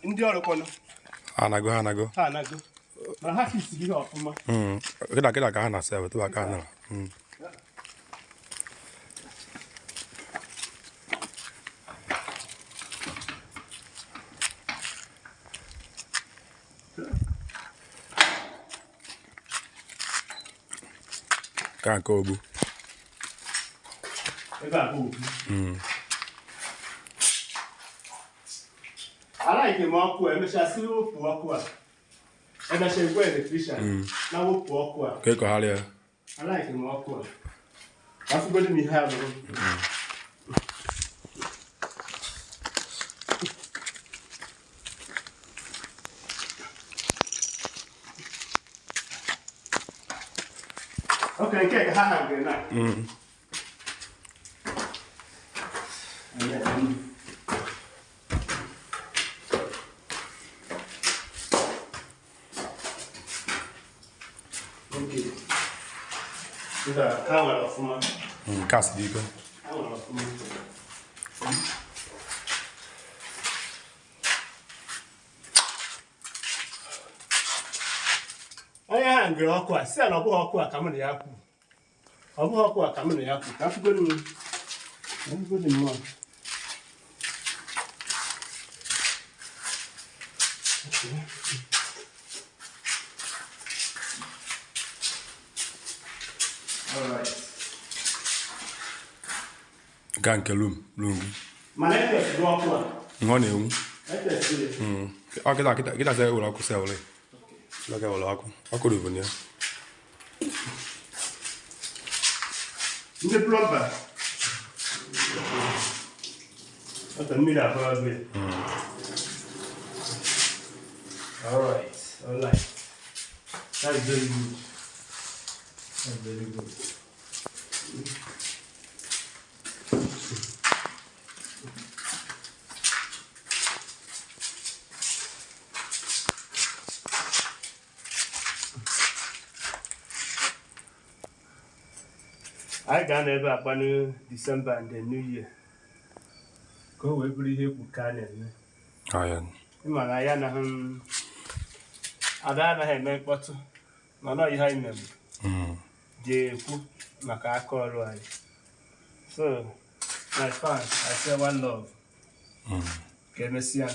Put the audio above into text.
Ndị ọrụ kwanụ? Ha anago. Ha anago. Mana ha fisiri ihe ọfụma. Kịta ka ha na-asa ebe tupu aka ha nara. Ka nke ogbu. Ebe a bụ ogbu. Alaghị m ọkụ a, emechaa sị wepụ ọkụ a. Emechaa egwe electrician na wepụ ọkụ a. Ka ịkọgharị ya. Alaghị m ọkụ a. Afụgodu m ihe a bụrụ. Okay, nke ka ha hangere na. Okay. Ndị a, ha nwere ọfụma. Nke a siri ike. Ha nwere ọfụma. Onye ha ngere ọkụ a, si ya na ọ bụghị ọkụ a ka mụ na ya kwu. Ọ bụghị ọkụ a ka mụ na ya kwu. Ka afụgodu m. Ka afụgodu m ọ. Okay. All right. Nke a nke room gị. Mana etesiri ọkụ a. Ihe ọ na-enwu. Etesiri. Ọ kịta sị ewere ọkụ sị ewere. Kịta ewere ọkụ. Ọkụ ruru na ya. Ndị plọmba. Ọtọ mmiri abụọ ebe. All right, all right. That's very good. That's very good. Anyị ga-anọ ebe a kwanụ December and the New Year ka o wee bụrụ ihe ekwu ka a na-eme. Ịma na ya anaghị ada anaghị eme mkpọtụ, mana ọ ihe anyị mere dị ekwu maka aka ọrụ anyị. So my fans, I say one love. Ka emesịa.